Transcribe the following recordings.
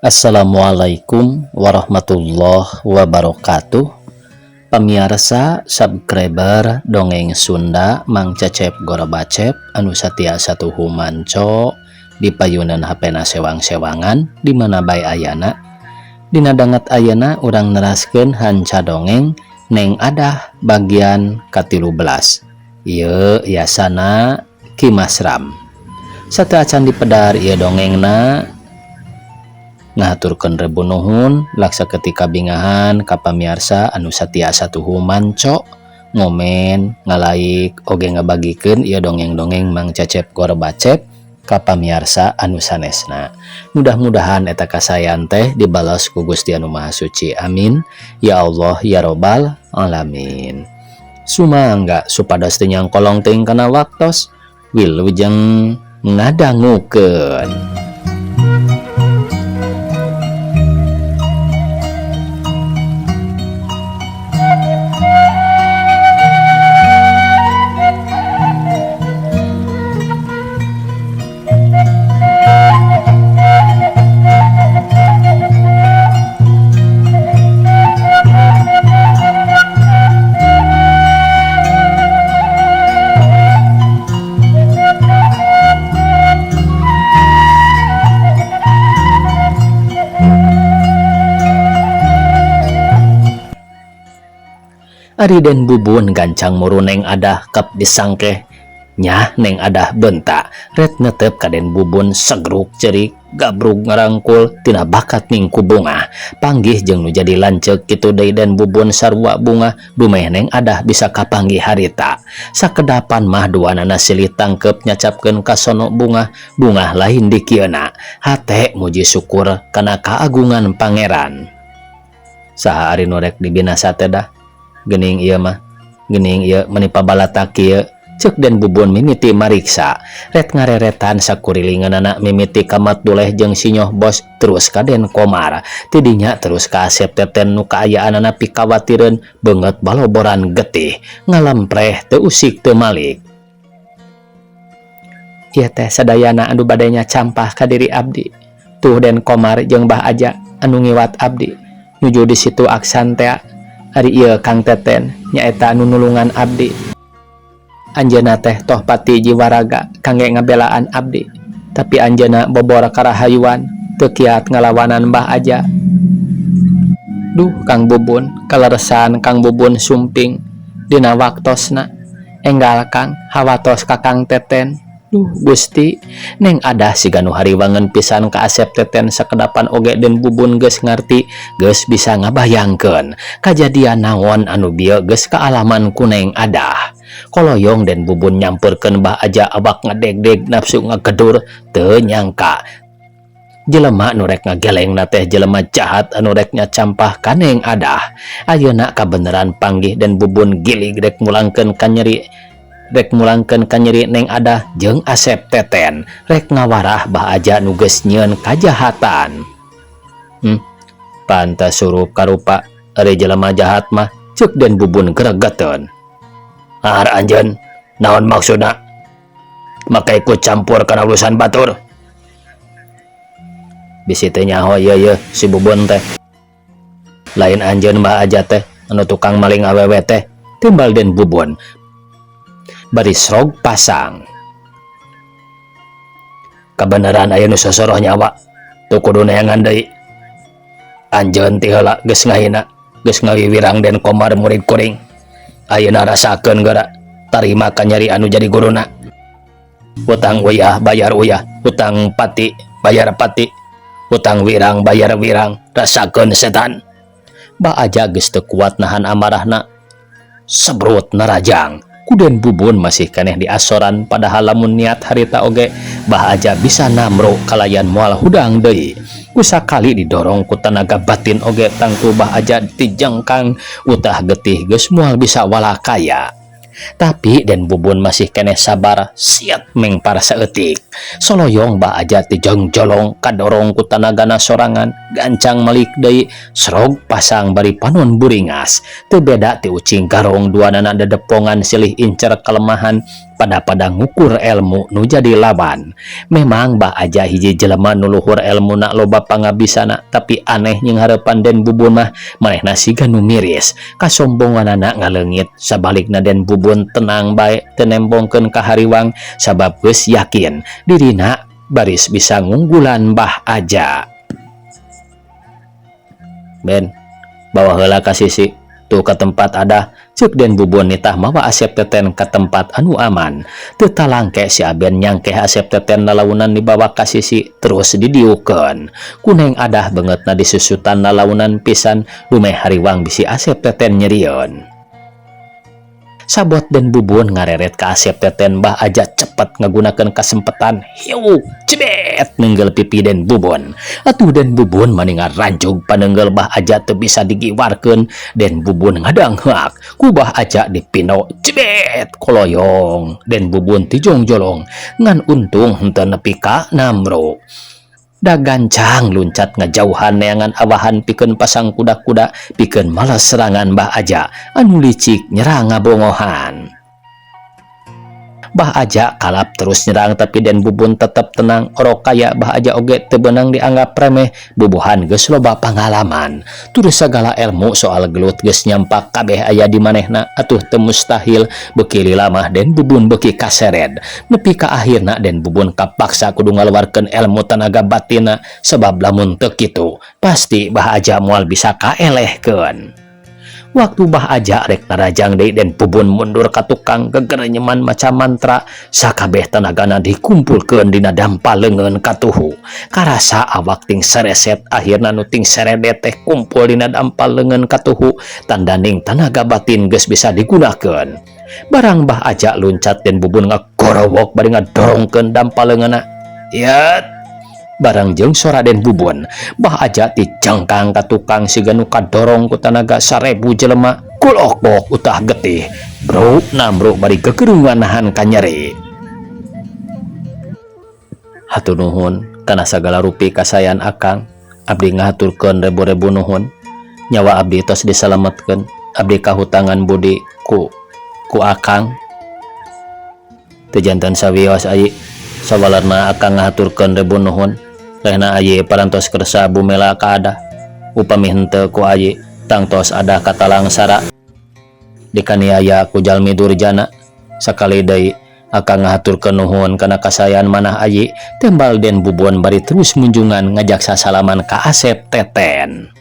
Assalamualaikum warahmatullahi wabarakatuh. Pamiarsa subscriber Dongeng Sunda Mang Cecep Gorobacep anu satia satuhu manco di payunan HP na sewang-sewangan di mana bae ayana. Dina danget ayana urang neraskeun hanca dongeng Neng Adah bagian ka-13. Ieu yasana Ki Masram. Sateuacan dipedar ieu dongengna, ngahaturkeun rebu nuhun laksa ketika bingahan ka pamiarsa anu satia satuhu manco, ngomen, ngalaik, oge ngabagikeun ieu dongeng-dongeng Mang Cecep Gorbacep ka pamiarsa anu sanesna. Mudah-mudahan eta kasayan teh dibalas ku Gusti Anu Maha Suci. Amin ya Allah ya robbal alamin. Sumangga supados teu nyangkolong teuing kana waktos, wilujeng ngadangukeun. Ari Den Bubun gancang muru Neng Adah kap disangkeh nyah Neng Adah bentak ret netep ka Den Bubun segruk cerik gabrug ngarangkul tina bakat ning ku bungah panggih jeung nu jadi lanceuk kitu deui. Den Bubun sarua bungah dumeh Neng Adah bisa kapanggih harita. Sakedapan mah duanana silih tangkep nyacapkeun kasono bungah bungah lain dikieuna hate muji syukur kana kaagungan Pangeran. Saha ari nu rek dibinasa teh dah? Gening ieu mah, gening ieu meni pabalatak kieu, cek Den Bubun mimiti mariksa ret ngareretan sakurilinganana, mimiti ka Mat Duleh jeung Sinyoh Bos, terus ka Den Komar, tidinya terus ka Asep Teten nu kaayaanana pikawatireun. Beungeut baloboran getih ngalampreh teu usik teu malik. Ieu teh sadayana anu bade nyacampah ka diri abdi. Tuh, Den Komar jeung Bah Aja anu ngiwat abdi nuju di situ Aksan tea. Ari ieu Kang Teten nyaeta anu nulungan abdi. Anjeunna teh toh pati jiwaraga kangge ngabelaan abdi, tapi anjeunna bobor karahayuan, teu kiat ngalawanan Mbah Aja. Duh, Kang Bubun, kaleresan Kang Bubun sumping dina waktosna. Enggal, Kang, hawatos ka Kang Teten. Duh Gusti, Neng Adah siga nu hariwangeun pisan ka Asep Teten. Sakedapan oge Den Bubun geus ngarti, geus bisa ngabayangkeun kajadian naon anu bieu geus kaalaman ku Neng Adah. Koloyong Den Bubun nyamperkeun Bah Aja, awak ngadegdeg, nafsu ngagedur. Teu nyangka jelema nu rek ngagelengna teh jelema jahat anu rek nyacampah ka Neng Adah. Ayeuna kabeneran panggih. Den Bubun gilig rek mulangkeun kanyeri, rek mulangkeun kanyeri Neng Adah jeung Asep Teten, rek ngawarah Bah Aja nu geus nyieun kajahatan. Pantas surup karupa ari jelema jahat mah, ceuk Den Bubun gregeteun. Har anjeun, naon maksudna make ikut campur kana urusan batur? Bisi teu nyaho ieu yeuh si Bubun teh. Lain anjeun Mbah Aja teh anu tukang maling awewe teh, timbal Den Bubun bari srog pasang. Kabeneran aya nu sosoroh nyawa teu kudu neangan deui. Anjeun ti heula geus ngahina, geus ngawiwirang Den Komar murid kuring. Ayeuna rasakeun geura, tarima kanyeri anu jadi guruna. Hutang uyah bayar uyah, hutang pati bayar pati, hutang wirang bayar wirang, rasakeun setan. Bah Aja geus teu kuat nahan amarahna, sebrut narajang ku Den Bubun masih keneh diasoran, padahal lamun niat harita oge Bah Aja bisa namro kalayan moal hudang deui. Ku sakali didorong ku tenaga batin oge tangtu Bah Aja dijengkang utah getih geus moal bisa walakaya. Tapi Den Bubun masih keneh sabar, siap mengpar saeutik. Soloyong Bah Aja tijong jolong kadorong ku tanagana sorangan, gancang melik deui, serog pasang bari panon buringas. Teu beda ti ucing garong, duanana dedepongan silih incer kelemahan pada-pada ngukur ilmu nu jadi lawan. Memang Bah Aja hiji jelema nu luhur elmuna, loba pangabisana, tapi aneh jeung hareupan Den Bubun mah manehna siga nu miris. Kasombonganana ngaleungit. Sabalikna Den Bubun tenang bae, teu nembongkeun kahariwang sabab geus yakin dirina baris bisa ngunggulan Bah Aja. "Ben, bawa heula ka sisi tuh, ke tempat ada," cek Den Bubun nitah mawa Asep Teten ke tempat anu aman. Teu talangke si Aben nyangkeh Asep Teten lalaunan dibawa ka sisi terus didiukeun. Ku Neng Adah beungeutna disusutan lalaunan pisan, dumeh hariwang bisi Asep Teten nyerieun. Sabot Den Bubun ngareret ka Asep Teten, Bah Aja cepet ngagunakeun kasempatan, hiu cebet nenggel pipi Den Bubun. Atuh Den Bubun mani ngaranjug, panenggel Bah Aja teu bisa digiwarkeun. Den Bubun ngadang hak, ku Bah Aja dipino, cebet koloyong Den Bubun tijong jolong, ngan untung henteu nepi ka namro. Da gancang luncat ngajauhan neangan awahan pikeun pasang kuda-kuda pikeun malas serangan Bah Aja anu licik nyerang ngabongohan. Bah Aja kalap terus nyerang, tapi Den Bubun tetap tenang. Orok kaya Bah Aja oge teu beunang dianggap remeh, bubuhan geus loba pangalaman, terus segala ilmu soal gelut geus nyampak kabeh aya di manehna. Atuh teu mustahil beuki lila mah Den Bubun beuki kasered, nepi ka akhirna Den Bubun kapaksa kudu ngaluarkeun ilmu tenaga batinna, sebab lamun teu kitu pasti Bah Aja moal bisa kaelehkeun. Waktu Bah Aja rek narajang deui, Den Bubun mundur ka tukang, gegerenyeman maca mantra, sakabeh tenagana dikumpulkeun dina dampal leungeun katuhu. Karasa awak ting sereset, akhirna nu ting seredet teh kumpul dina dampal leungeun katuhu, tandaning tanaga batin geus bisa digunakeun. Barang Bah Aja luncat, Den Bubun ngagorowok bari ngadorongkeun dampal leungeunna. Yat! Barang jeung sora Den Bubun, Bah Aja dijangkang ka tukang siga nu kadorong ku tanaga 1000 jelema, kulokbok utah getih. Bro, namro bari gegerungan nahan kanyeri. "Hatur nuhun kana sagala rupi kasayan Akang. Abdi ngahaturkeun rebu-rebu nuhun. Nyawa abdi tos disalametkeun. Abdi kahutangan budi ku Akang." "Teu janten sawios, Ayi. Sawalerna Akang ngahaturkeun rebu nuhun. Lehna Ayi parantos kersa bumela ka Adah. Upami henteu ku Ayi, tangtos Adah katalangsara dikaniaya ku jalmi durjana. Sakali deui Akang ngahaturkeun nuhun kana kasayan manah, Ayi," tembal Den Bubun bari terus munjungan ngajak sasalaman ka Asep Teten.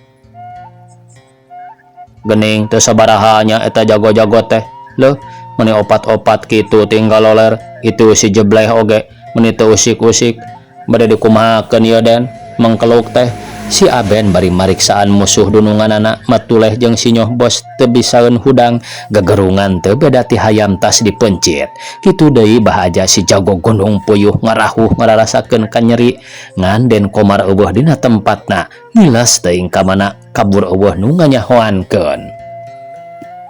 "Gening teu sabaraha nya eta jago-jago teh? Leuh, meni opat-opat kitu tinggal loler. Itu si Jebleh oge meni teu usik-usik. Bade dikumahakeun ieu, Den? Mengkeluk teh," si Aben bari mariksaan musuh dununganana. Matuleh jeung si Nyoh Bos teu bisaeun hudang, gegerungan teu beda ti hayam tas dipencit. Kitu deui Bah Aja si jago gunung puyuh, ngarahuh ngararasakeun kanyeri. Ngan Den Komar euweuh dina tempatna, ngiles teuing ka mana kabur, euweuh nu nganyahoankeun.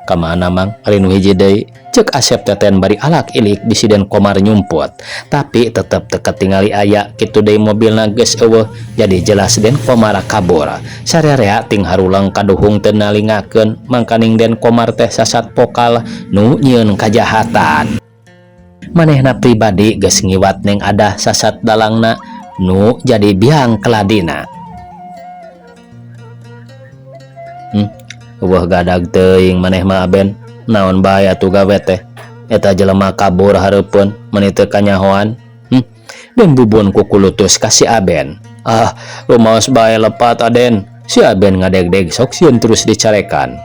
"Kamana, Mang, ari nu hiji deui?" cek Asep Teten bari alak ilik bisi Den Komar nyumput, tapi tetep teu katingali aya. Kitu deui mobilna geus euweuh, jadi jelas Den Komar kabur. Sarerea ting harulang kaduhung teu nalingakeun, mangkaning Den Komar teh sasat pokal nu nyieun kajahatan. Manehna pribadi geus ngiwat Neng Adah sasat dalangna nu jadi biang keladina. Euweuh gadag teuing maneh mah, Aben. Naon bae atuh gawe teh? Eta jelema kabur hareupeun, meuni teu kanyahoan." Den Bubun kukulutus ka si Aben. "Ah, rumaos bae lepat, Aden," si Aben ngadegdeg sok sieun terus dicarekan.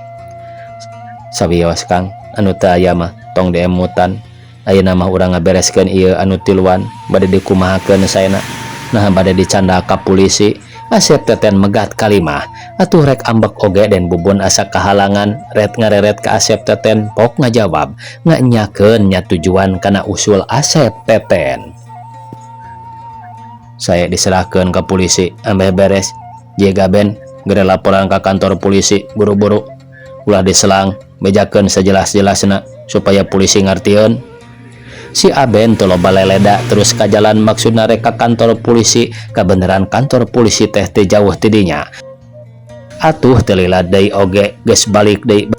"Sawios, Kang, anu teu aya mah tong diemutan. Ayeuna mah urang ngabereskeun ieu anu tiluan. Bade dikumahakeun saena? Nah, bade dicanda ka polisi?" Asep Teten megat kalimah. Atuh rek ambek oge Den Bubun asa kahalangan, ret ngareret ka Asep Teten pok ngajawab nganyakeun nya tujuan kana usul Asep Teten. "Saya diserahkan ke polisi ambeh beres. Jaga Ben, gere laporan ke kantor polisi buru-buru, ulah diselang, bejakeun sejelas-jelasna." Supaya polisi ngartieun. Si Aben teu loba leleda, terus ka jalan, maksudna rek ka kantor polisi. Kabeneran kantor polisi teh teu jauh ti dinya. Atuh teu lila deui oge geus balik deui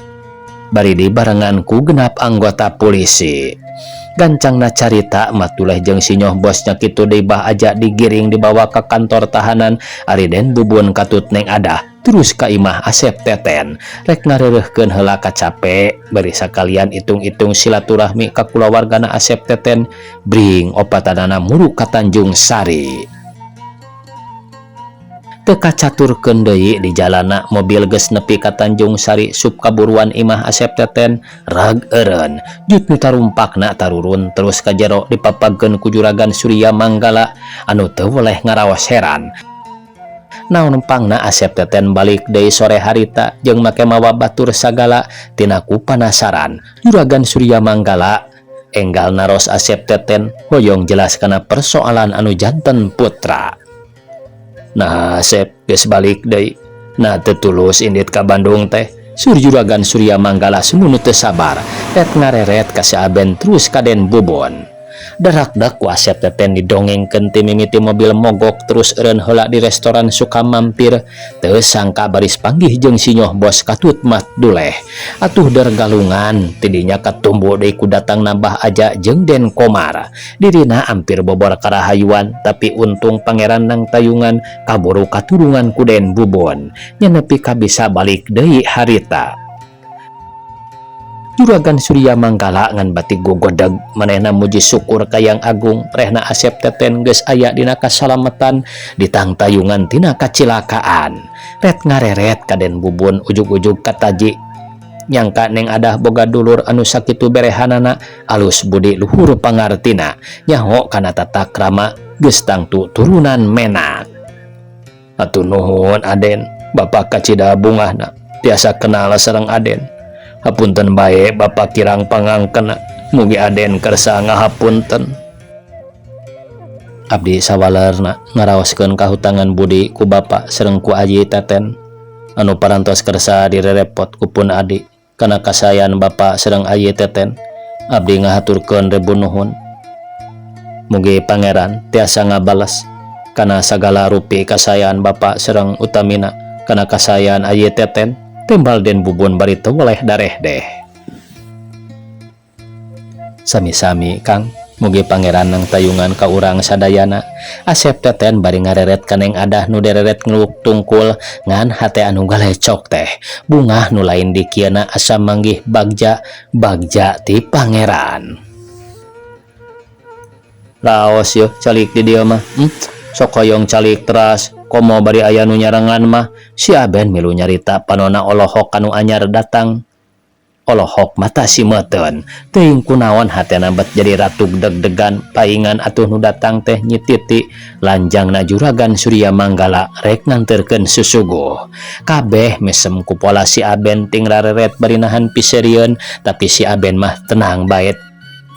bari dibarengan ku genap anggota polisi. Gancangna carita, Mat Duleh jeung sinyoh bosnya kitu deui Bah Aja digiring dibawa ke kantor tahanan, ari Den Bubun katut Neng Adah terus ka imah Asep Teten rek ngareureuhkeun heula kacape bari sakalian itung-itung silaturahmi ka kulawargana Asep Teten. Bring opatanana muru ka Tanjung Sari. Teu kacaturkeun deui di jalana, mobil geus nepi ka Tanjung Sari, sup kaburuan imah Asep Teten rag eureun. Jut nu tarumpakna tarurun terus ka jero, dipapagkeun ku Juragan Surya Manggala anu teu weleh ngaraos heran. Naon pangna Asep Teten balik deui sore harita jeung make mawa batur sagala tina ku panasaran. Juragan Surya Manggala enggal naros Asep Teten, hoyong jelas kana persoalan anu janten putra. "Nah, Asep geus balik deui, nah teu tulus indit ka Bandung teh?" Sur Juragan Surya Manggala sumunu teu sabar ret ngareret ka si Aben terus ka Den Bubun. Darakdak ku Asep Teten didongengkeun ti mimiti mobil mogok, terus eureun heula di restoran suka mampir, teu sangka baris panggih jeung sinyoh bos katut Mat Duleh. Atuh dergalungan tidinya katumbu deui ku datang nambah aja jeung Den Komar. Dirina ampir bobor karahayuan, tapi untung Pangeran nang tayungan, kaburu katurungan ku Den Bubun nya nepi ka bisa balik deui harita. Juragan Surya Manggala ngan batik gogodeg. Manehna muji syukur ka Yang Agung, rehna Asep Teten geus aya dina kasalamatan, ditangtayungan tina kacilakaan. Ret ngareret ka Den Bubun, ujug-ujug kataji nyangka Neng Adah boga dulur anu sakitu berehanana, alus budi luhur pangartina, nyaho kana tata krama, geus tangtu turunan menak. "Atuh nuhun, Aden. Bapak kacida bungahna tiasa kenal sareng Aden. Hapunten bae Bapak kirang pangangkena, mugi Aden kersa ngahapunten. Abdi sawalerna ngaraoskeun kahutangan budi ku Bapak sareng ku Aji Teten anu parantos kersa direrepot ku pun adi. Kana kasayan Bapak sareng Ayi Teten, abdi ngahaturkeun ribu nuhun. Mugi Pangeran tiasa ngabales kana sagala rupi kasayan Bapak sareng utamina kana kasayan Ayi Teten," timbal Den Bubun bari teu weleh dareh deh. "Sami-sami, Kang. Mugi Pangeran nang tayungan ka urang sadayana." Asep Teten bari ngareret ka Neng Adah nu dereret ngeluk tungkul, ngan hate anu galecok teh bungah nu lain dikieuna asa manggih bagja bagja ti Pangeran. "Raos yo calik di dieu mah, Sok hoyong calik teras komo bari aya nu nyarengan mah," si Aben milu nyarita, panona olohok kanu anyar datang. Olohok mata si meten. Teuing kunaon hatena bet jadi ratug deg-degan. Paingan atuh nu datang teh Nyi Titi, lanjangna Juragan Surya Manggala rek nganterkeun susuguh. Kabeh mesem ku pola si Aben ting rareret bari nahan piserieun, tapi si Aben mah tenang bae,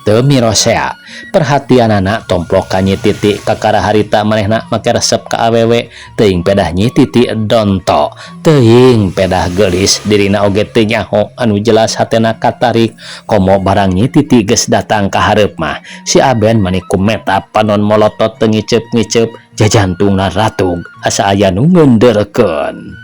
teu mirosea. Perhatianana tomplok ka Nyi Titi. Kakara harita manehna make resep ka awewe. Teuing pedah Nyi Titi donto, teuing pedah geulis, dirina oge teu nyaho. Anu jelas hatena katarik komo barang Nyi Titi geus datang ka hareup mah. Si Aben mani kumeta panon molotot, teu ngiceup-ngiceup, jajantungna ratug asa aya nu ngeundeurkeun.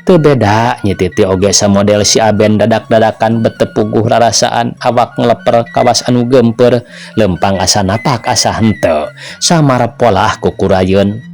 Teu beda, Nyi Titi oge samodel si Aben, dadak-dadakan bet teu puguh rarasaan, awak ngeleper kawas anu geumpeur, lempang asa napak asa henteu, samar polah kukurayeun.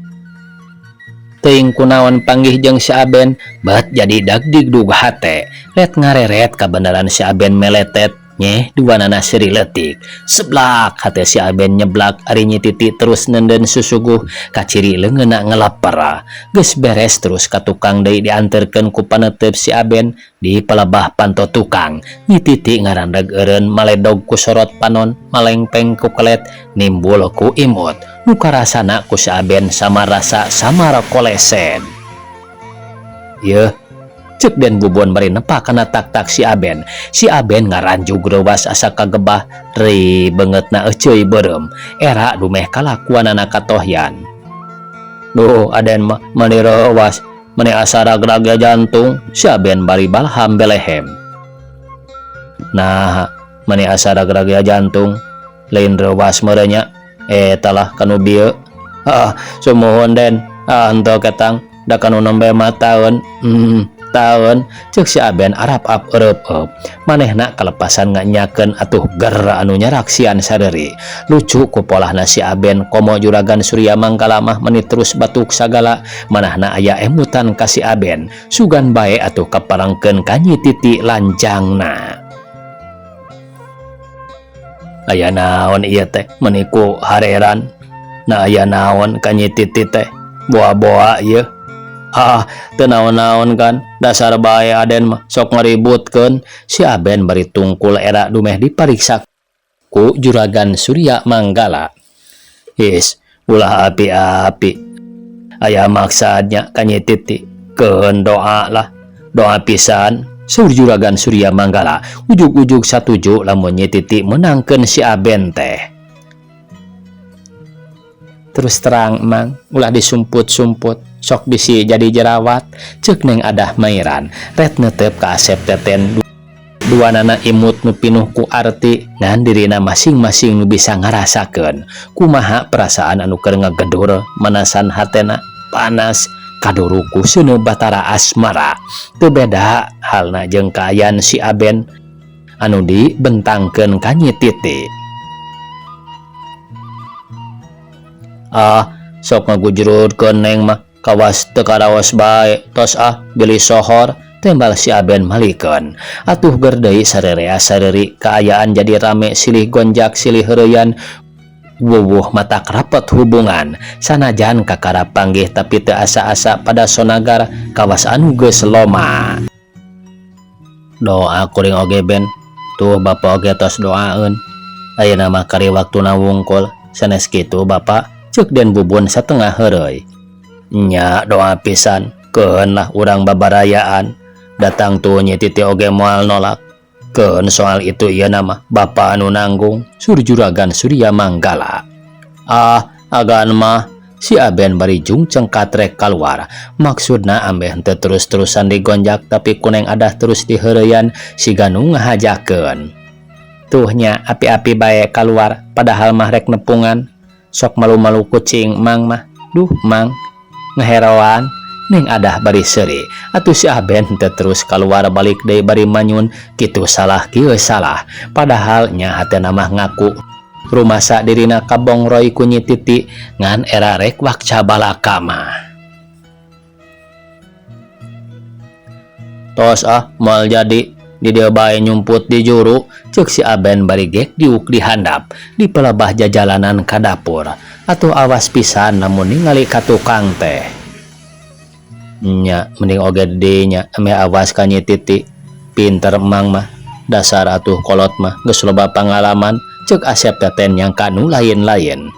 Teuing kunaon panggih jeung si Aben bet jadi dagdigdug hate. Ret ngareret, kabeneran si Aben meletet nyeh duanana seuri leutik. Seblak hate si Aben nyeblak. Ari Nyi Titi terus nenden susuguh, kaciri leungeunna ngeleper. Geus beres terus ka tukang deui, dianterkeun ku panetep si Aben. Di palebah panto tukang, Nyi Titi ngarandeg eureun, maledog ku sorot panon, malengpeng ku kelet, nimbul ku imut nu karasana ku si Aben sama rasa samar kolesen. "Yeuh," cek Den Bubun bari nepak kana tak-tak si Aben. Si Aben ngaranjug reuwas asa kagebah, ri beungeutna euceuy beureum, era dumeh kalakuanana katohyan. "Duh, Aden mah mani reuwas, mani asa ragrag jantung," si Aben bari balham belehem. Nah. Mani asa ragrag jantung lain reuwas meureun nya eta lah kanu bieu. Ah, sumuhun Den. Ah, henteu ketang da kanu nembe mah taeun. Taeun ceuk si Aben arap-ap eureup-eup. Manehna kalepasan nganyakeun atuh ger anu nyaraksian sareuri. Lucu ku polahna si Aben komo Juragan Surya Manggala mah meni terus batuk sagala manahna aya emutan ka si Aben. Sugan bae atuh kaparangkeun ka Nyi Titi lanjangna. Aya naon ieu teh meni ku hareran. Nah aya naon ka Nyi Titi teh boa-boa ieu. Ah, teu naon-naon kan dasar bae Aden mah sok ngaributkeun si Aben bari tungkul era dumeh dipariksa ku Juragan Surya Manggala. Is, ulah api-api. Aya maksadnya ka Nyi Titi. Keun doa lah, doa pisan. Saur Juragan Surya Manggala ujug-ujug satuju lamun Nyi Titi meunangkeun si Aben teh. Terus terang Mang, ulah disumput-sumput, sok bisi jadi jerawat, ceuk Neng Adah mairan, ret neuteup ka Asep Teten. Duanana imut nu pinuh ku arti ngan dirina masing-masing nu bisa ngarasakeun kumaha perasaan anu keur ngagedur manasan hatena panas kaduru ku seuneu Batara Asmara. Teu beda halna jeung kaayaan si Aben anu dibentangkeun ka Nyi Titi. Ah, sok ngagujrutkeun Neng mah kawas teu karaos bae tos ah bilih sohor tembal si Aben malikeun. Atuh ger deui sarerea sareuri kaayaan jadi rame silih gonjak silih heureuyan wuwuh matak rapet hubungan sanajan kakara panggih tapi teu asa-asa pada sonagar kawas anu geus loma. Doa kuring oge Ben, tuh bapa oge tos doaeun. Ayeuna mah kari waktuna wungkul sanes kitu bapa ceuk Den Bubun satengah heureuy. Nya doa pisan keun lah urang babarayaan datang tuh Nyi Titi oge moal nolak. Keun soal itu ieu nama bapa anu nanggung sur Juragan Surya Manggala. Ah, agan mah si Aben bari jungceng katrek kaluar. Maksudna ambeh henteu terus-terusan digonjak tapi ku Neng Adah terus diheureyan siga nu ngahajakeun. Tuh nya api-api bae kaluar padahal mah rek nepungan. Sok malu-malu kucing Mang mah. Duh Mang ngeheroan. Neng Adah bari seuri. Atuh si Aben teu terus kaluar balik deui bari manyun kitu salah kieu salah. Padahal nya hatena mah ngaku rumasa dirina kabongroy ku Nyi Titi ngan era rek wakca balaka mah. Tos ah moal jadi di dieu bae nyumput di juru ceuk si Aben bari gek diuk di handap di pelebah jajalanan ka dapur. Atuh awas pisan lamun ningali ka tukang teh. Nya mending oge di nya ameh awas ka Nyi Titi. Pinter Mang mah dasar atuh kolot mah geus loba pangalaman ceuk Asep Teten nyangka nu lain-lain.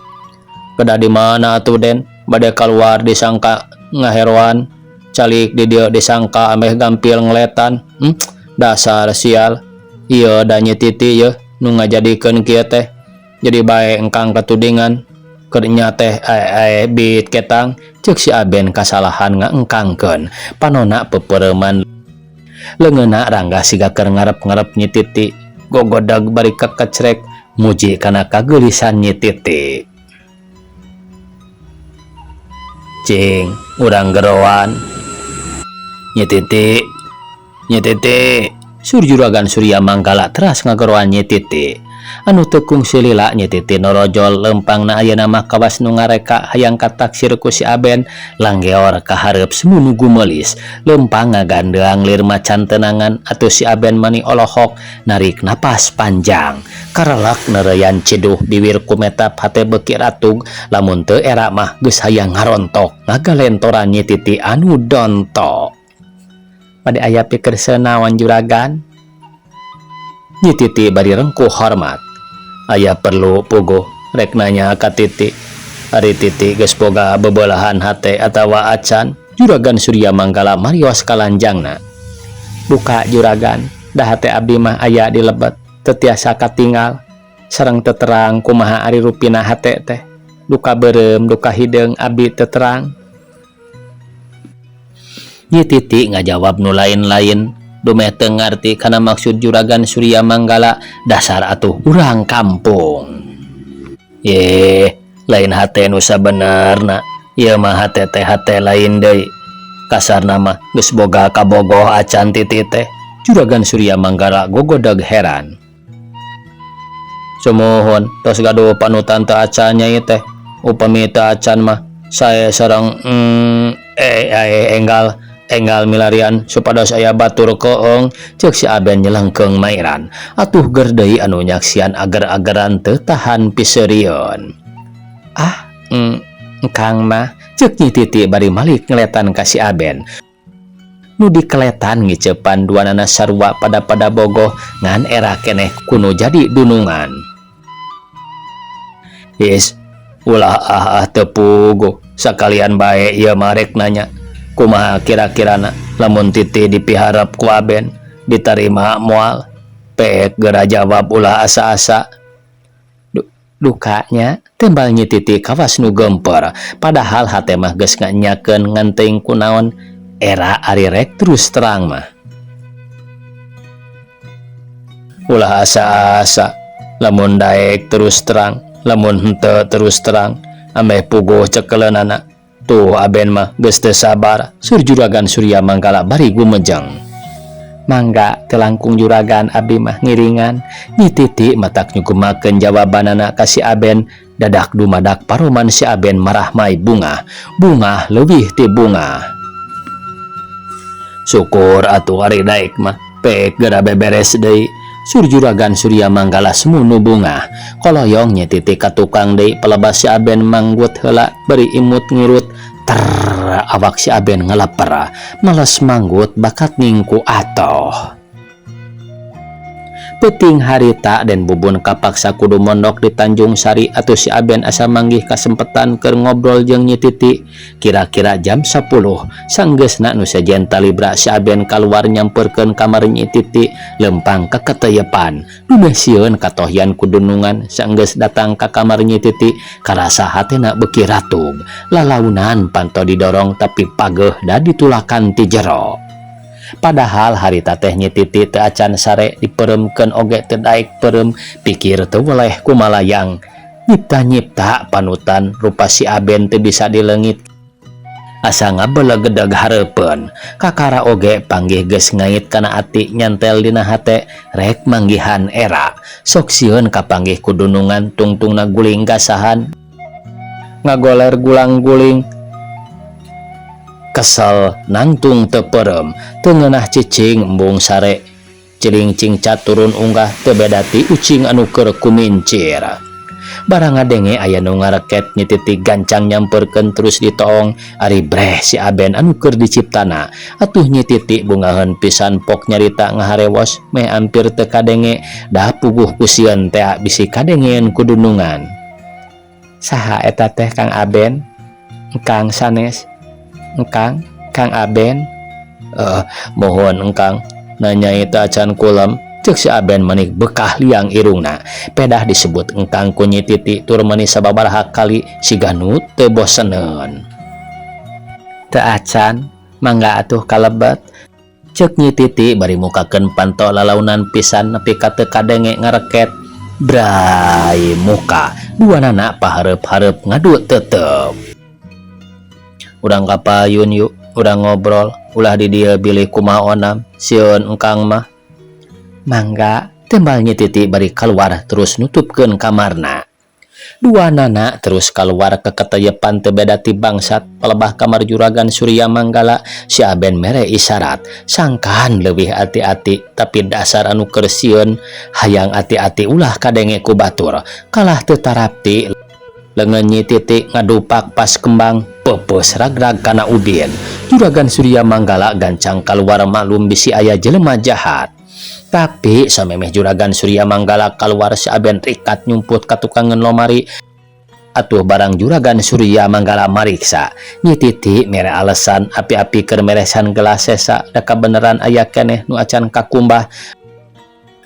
Kedah di mana atuh Den bade kaluar disangka ngaheroan calik di dieu disangka ameh gampil ngeletan. Dasar sial ieu da Nyi Titi yeuh nu ngajadikeun kieu teh jadi bae engkang katudingan keur nya teh bit ketang ceuk si Aben kasalahan ngaengkangkeun panona pepereuman leungeunna rangga siga keur ngarep-ngarep Nyi Titi gogodag bari kakecrek muji kana kageulisan Nyi Titi. Cing urang geroan Nyi Titi, Nyi Titi sur Juragan Surya Manggala teras ngageroan Nyi Titi anu teu kungsi lila Nyi Titi norojol lempangna ayeuna mah kawas nu ngareka hayang kataksir ku si Aben langgeor ka hareup semunu gumelis lempang ngagandeang lir macan tenangan atuh si Aben mani olohok narik napas panjang karelak neureuyan ciduh biwir kumetap hate beuki ratug lamun teu era mah geus hayang ngarontok ngagalentoran Nyi Titi anu donto. Bade aya pikerseu naon Juragan? Nyi Titi bari rengkuh hormat. Aya perlu puguh rek nanya ka Titi. Ari Titi geus boga bebelahan hate atawa acan? Juragan Surya Manggala marios kalanjangna. Buka Juragan, da hate abdi mah aya di lebet, teu tiasa katingal. Sareng teu terang kumaha ari rupina hate teh. Duka beureum, duka hideung abdi teu terang. Nyi Titi ngajawab nu lain-lain. Dumeh teu ngarti kana maksud Juragan Surya Manggala dasar atuh urang kampung. Yeh, lain hate nu sabenerna, ieu mah hate teh hate lain deui. Kasarna mah geus boga kabogoh acan Titi teh. Juragan Surya Manggala gogodag heran. Sumuhun tos gaduh panutan teu acan nyai teh. Upami teu acan mah sae sareng enggal enggal milarian supados aya batur keung ceuk si Aben nyelengkeung mairan. Atuh ger deui anu nyaksian ager-ageran teu tahan piseurieun. Ah, engkang mah ceuk Nyi Titi bari malik ngeletan ka si Aben. Nu dikeletan ngiceupan duanana sarua pada-pada bogoh ngan era keneh kuno jadi dunungan. Is, ulah ah ah teu puguh sakalian bae ieu mah rek nanya. Kumaha kira-kirana lamun Titi dipiharep ku Aben ditarima moal? Pek geura jawab ulah asa-asa. Dukanya tembal Nyi Titi kawas nu gemper padahal hate mah geus nganyakeun ngan teuing kunaon era ari rek terus terang mah. Ulah asa-asa lamun daek terus terang lamun henteu terus terang ameh puguh cekeleunana. Tuh Aben mah geus teu sabar sur Juragan Surya Manggala bari gumejeng. Mangga teu langkung juragan abdi mah ngiringan. Nyi Titi matak nyugemakeun jawabanana ka si Aben dadak dumadak paroman si Aben marahmai bungah. Bungah leuwih ti bungah. Syukur atuh ari daek mah pek geura beberes deui. Sur Juragan Surya Manggala semunu bungah. Koloyong Nyi Titi ka tukang deui pelebas si Aben manggut heula bari imut ngirut. Ter awak si Aben ngeleper males manggut bakat ningku atoh. Peuting harita Den Bubun kapaksa kudu mondok di Tanjung Sari atuh si Aben asa manggih kasempetan keur ngobrol jeung Nyi Titi. Kira-kira jam 10 sanggeusna nu sejen talibra si Aben kaluar nyamperkeun kamar Nyi Titi lempang keketeyepan. Dumeh sieun katohyan ku dunungan sanggeus datang ka kamar Nyi Titi karasa hatena beuki ratug. Lalaunan panto didorong tapi pageuh da ditulakan ti jero. Padahal harita teh Nyi Titi teu acan sare dipeuremkeun oge teu daek peureum pikir teu weleh kumalayang. Nyipta-nyipta panutan rupa si Aben teu bisa dileungit. Asa ngabelegedeg hareupeun. Kakara oge panggih geus ngait kana ati nyantel dina hate rek manggihan era. Sok sieun kapanggih ku dunungan tungtungna guling gasahan. Ngagoler gulang-guling. Kesel nangtung teu peureum teu ngeunah cicing embung sare. Ciling cingcat turun unggah teu beda ti ucing anu keur kumincir. Barang ngadenge aya nu ngareket Nyi Titi gancang nyamperkeun terus ditoong ari breh si Aben anu keur diciptana. Atuh Nyi Titi bungaheun pisan pok nyarita ngaharewos meh ampir teu kadenge da puguh ku sieun tea bisi kadengeun ku dunungan. Saha eta teh Kang Aben? Engkang sanes? Engkang? Kang Aben? Mohon engkang nanya itu acan kulem. Ceuk si Aben manik bekah liang irungna. Pedah disebut engkang ku Nyi Titi tur mani sababaraha kali siga nu teu boseneun. Teu acan, mangga atuh kalebet. Ceuk Nyi Titi bari mukakeun panto lalaunan pisan nepi ka teu kadenge ngareket. Bray muka duanana pahareup-hareup ngadu tetep. Urang ka payun yuk, urang ngobrol, ulah di dieu bilih kumaha onam, sieun engkang mah. Mangga tembal Nyi Titi bari kaluar terus nutupkeun kamarna. Duanana terus kaluar keketeyepan teu beda ti bangsat palebah kamar Juragan Surya Manggala si Aben mere isyarat sangkan leuwih ati-ati tapi dasar anu keur sieun hayang ati-ati ulah kadenge ku batur kalah teu tarapti leungeun Nyi Titi ngadupak pas kembang peupeus ragrag kana ubin. Juragan Surya Manggala gancang kaluar maklum bisi aya jelema jahat. Tapi samemeh Juragan Surya Manggala kaluar si Aben rikat nyumput ka tukangeun lomari. Atuh barang Juragan Surya Manggala mariksa Nyi Titi mere alasan api-api keur meresan gelas sesa da kabeneran aya keneh nu acan kakumbah.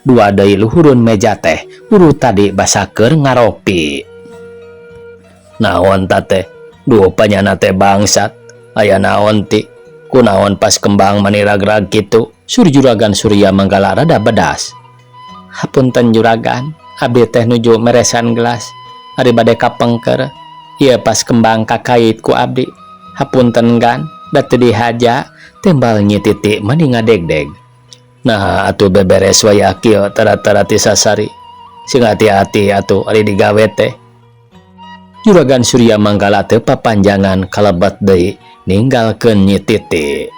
Dua deui luhureun meja teh buru tadi basa keur ngaropi. Naon ta teh? Duh panyana teh bangsat. Aya naon ti? Kunaon pas kembang mani ragrag kitu? Sur Juragan Surya Manggala rada bedas. Hapunten Juragan, abdi teh nuju meresan gelas. Ari bade kapengker, ieu pas kembang kakait ku abdi. Hapunten Gan, da teu dihaja, tembal Nyi Titi mani ngadegdeg. Nah atuh beberes wayah kieu tara-tara ti sasari. Sing hati-hati atuh ari digawe teh. Juragan Surya Manggala teu papanjangan kalebet deui ninggalkeun Nyi Titi.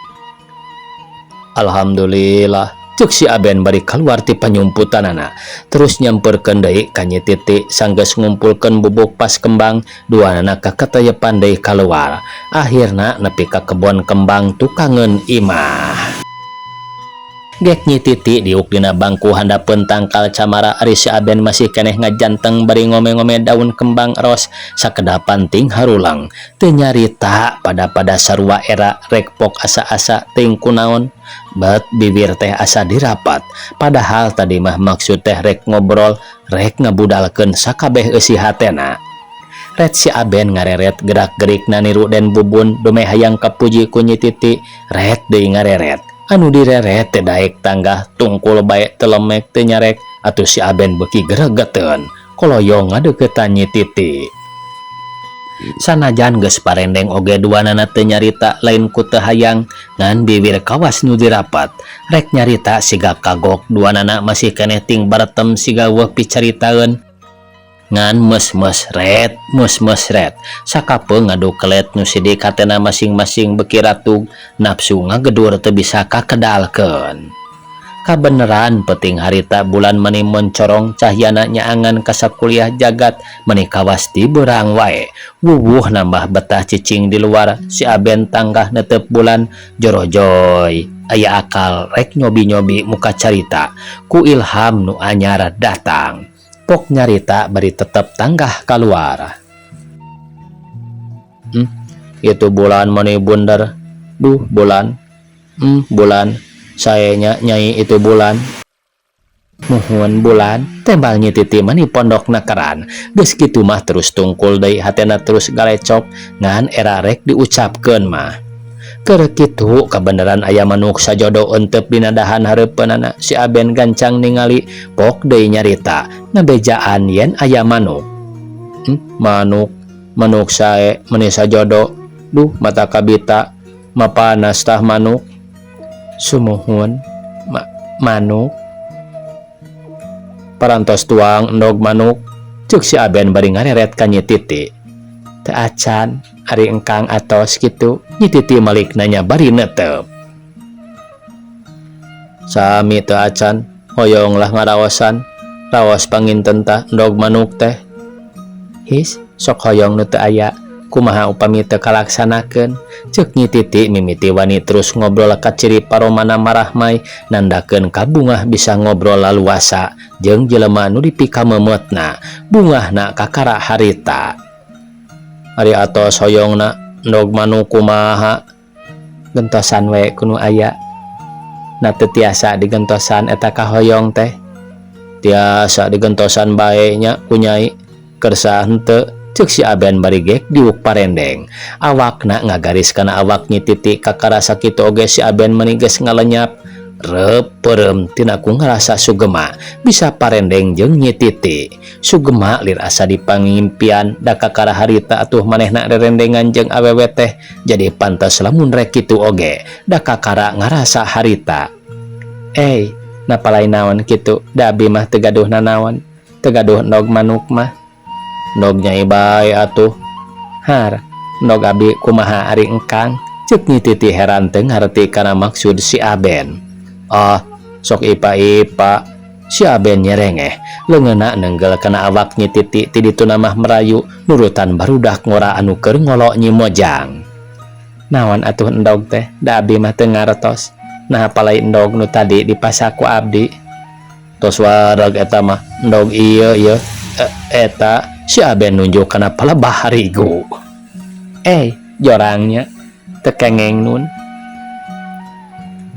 Alhamdulillah, cek si Aben bari kaluar ti panyumputanana terus nyamperkeun deui ka Nyi Titi. Sanggeus ngumpulkeun bubuk pas kembang, duanana kakatayepan deui kaluar, akhirna nepi ka kebon kembang tukangeun imah. Gek Nyi Titi diuk dina bangku handapeun tangkal camara, ari si Aben masih keneh ngajanteng bari ngome-ngome daun kembang ros sakedapan ting harulang. Teu nyarita pada-pada sarua era rek pok asa-asa teuing kunaon bet bibir teh asa dirapat, padahal tadi mah maksud teh rek ngobrol, rek ngabudalkeun sakabeh eusi hatena. Ret si Aben ngareret gerak-gerik niru Den Bubun dumeh hayang kapuji ku Nyi Titi. Ret deui ngareret, anu direret teh daek tanggah, tungkul bae telemek teu nyarek. Atuh si Aben beuki geregeteun koloyong ngadeukeutan Nyi Titi. Sanajan geus parendeng oge duanana teu nyarita, lain ku teu hayang, ngan bibir kawas nu dirapat. Rek nyarita siga kagok, duanana masih keneh ting baretem siga weuh picaritaeun, ngan mes-mes ret mes-mes ret sakapeung ngadu kelet nu sidik hatena masing-masing beuki ratug, nafsu ngagedur teu bisa kakedalkeun. Kabeneran peuting harita bulan mani moncorong, cahyana nyaangan ka sakuliah jagat, mani kawas ti beurang wae. Wuwuh nambah betah cicing di luar. Si Aben tanggah netep bulan jorojoy, aya akal rek nyobi-nyobi muka carita. Ku ilham nu anyar datang, pok nyarita bari tetep tanggah kaluar. Itu bulan mani bundar. Duh, bulan. Bulan sayanya nyai itu bulan. Muhun bulan, tembal Nyi Titi mani pondok nakeran. Geus kitu mah terus tungkul deui, hatena terus galecok, ngan era rek diucapkeun mah. Keur kitu kabeneran aya manuk sajodo eunteup dina dahan hareupeunana. Si Aben gancang ningali, pok deui nyarita ngabejaan yen aya manuk. Manuk manuk sae meni sajodo. Duh, mata kabita mapanas tah manuk. Sumuhun manuk. Parantos tuang endog manuk? Cuk si Aben bari ngareret ka Nyi Titi. Teu acan, ari engkang atos kitu? Nyi Titi malik nanya bari netep. Sami teu acan, hoyong lah ngaraosan. Raos panginten tah endog manuk teh. His, sok hoyong nu teu aya, kumaha upami teu kalaksanakeun? Ceuk Nyi Titi mimiti wani terus ngobrol kaciri paromana marahmai, nandakeun kabungah bisa ngobrol laluasa jeung jelema nu dipikamemeutna. Bungahna kakara harita. Ari atos hoyongna endog manuk kumaha? Gentosan we ku nu aya. Na teu tiasa digentosan eta kahoyong teh? Tiasa digentosan bae nya ku Nyai, kersa henteu? Ceuk si Aben bari gek diuk parendeng, awakna ngagaris kana awak Nyi Titi. Kakara sakitu oge si Aben meni geus ngalenyap rep peureum tina ku ngarasa sugema bisa parendeng jeung Nyi Titi. Sugema lir asa dipangimpian, da kakara harita atuh manehna rerendengan jeung awewe teh jadi pantes lamun rek kitu oge, da kakara ngarasa harita. Eh, napa lain naon kitu, da abi mah teu gaduh nanaon, teu gaduh endog manuk mah. Endog Nyai bae atuh. Har, endog abi kumaha ari engkang? Ceuk Nyi Titi heran teu ngarti kana maksud si Aben. Ah, sok ipa-ipa. Si Aben nyerengeh, leungeunna nenggel kana awak Nyi Titi. Ti dituna mah merayu nurutan barudak ngora anu keur ngolo Nyi Mojang. Naon atuh endog teh, da abi mah teu ngartos. Naha palai endog nu tadi dipasak ku abdi? Tos wareg eta mah, endog ieu ieu eta. Si Aben nunjuk kana palebah harigu. Eh, jorangnya teu kengeng nun.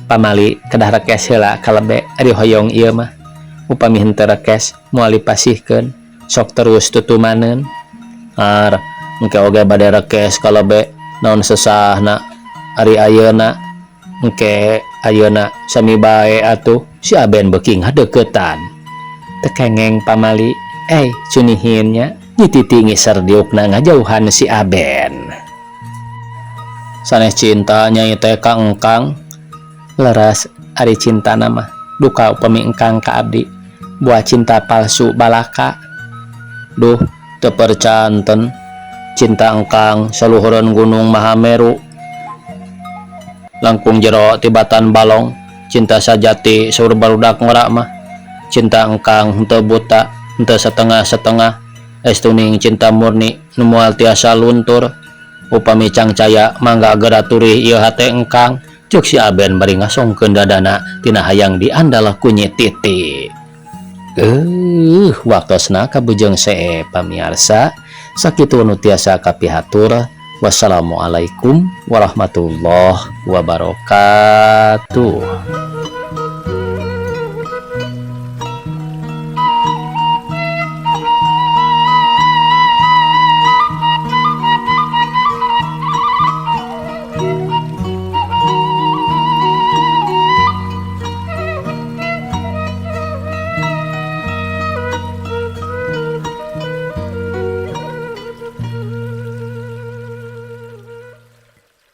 Pamali kedah rekes heula kalebe ari hoyong ieu mah. Upami henteu rekes moal dipasihkeun, sok terus tutumaneun. Ar, engke oge bade rekes kalebe, naon sesahna ari ayeuna? Engke ayeuna sami bae atuh si Aben beuki ngadeuketan. Teu kengeng pamali, eh cunihin nya. Nyi Titi ngiser diukna ngajauhan si Aben. Sanes cinta nyai teh ka engkang. Leres ari cintana mah duka upami engkang ka abdi buah cinta palsu balaka. Duh teu percanten cinta engkang saluhureun gunung Mahameru langkung jero tibatan balong cinta sajati saur barudak ngora mah cinta engkang henteu buta henteu satengah-setengah estuning cinta murni nu moal tiasa luntur upami cangcaya mangga geura turih ieu hate engkang ceuk si Aben bari ngasongkeun dadana tina hayang diandal ku Nyi Titi. Waktosna kabujeng see pamiarsa sakitu nu tiasa kapihatur wassalamualaikum warahmatullahi wabarakatuh.